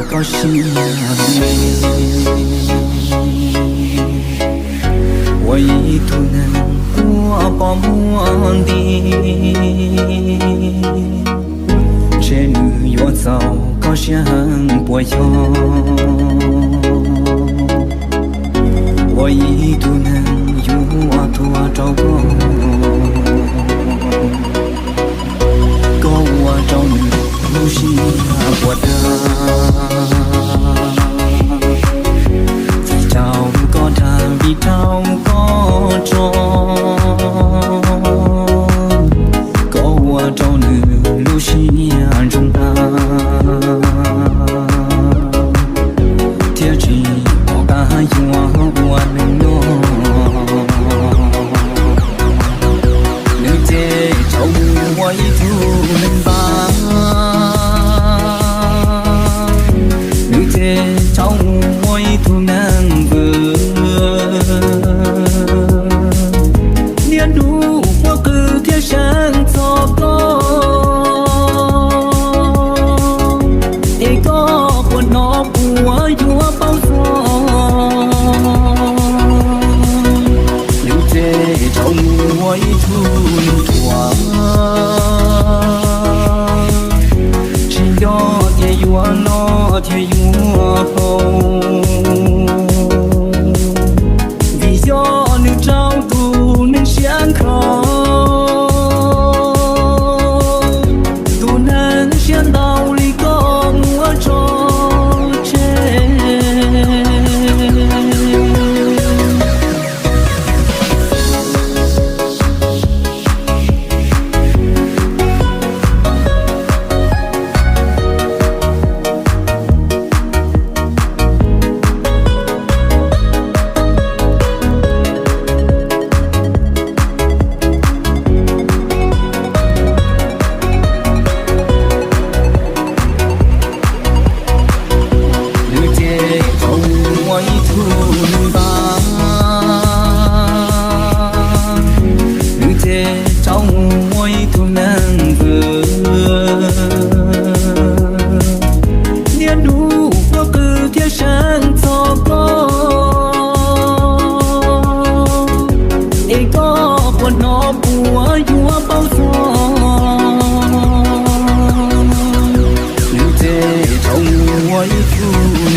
Koj siab me, ua ib tug neeg quaj pom muaj nti, ntshe nws yuav txaus koj siab heev puas yog? Ua ib tug neeg yuav tuag rau koj, koj ua rau nws lub siab puas tag. Tsis caum koj dag vim raug koj tso, koj ua rau nws lub siab ntsoog tag, thiab tsis pom qab yuav ua neeg nyob. Nws ces tsaus mus ua ib tug neeg npab, nws ces tsaus mus ua ib tug neeg vwm. Niaj hnub quaj qw thiab seev txog koj, es koj puas hnov puas yuav paub txog? Nws ces tsaus mus ua ib tug neeg tuag, tsis nco tias yuav noj thiab yuav haus, vim yog nws raug tus neeg siab nkhaus, tus neeg siab ntau li koj muab tso tseg. Nws ces tsaus mus ua ib tug neeg npab, nws ces tsaus mus ua ib tug neeg vwm. Niaj hnub quaj qw thiab seev txog koj, es koj puas hnov puas yuav paub txog? Nws ces tsaus mus ua ib tug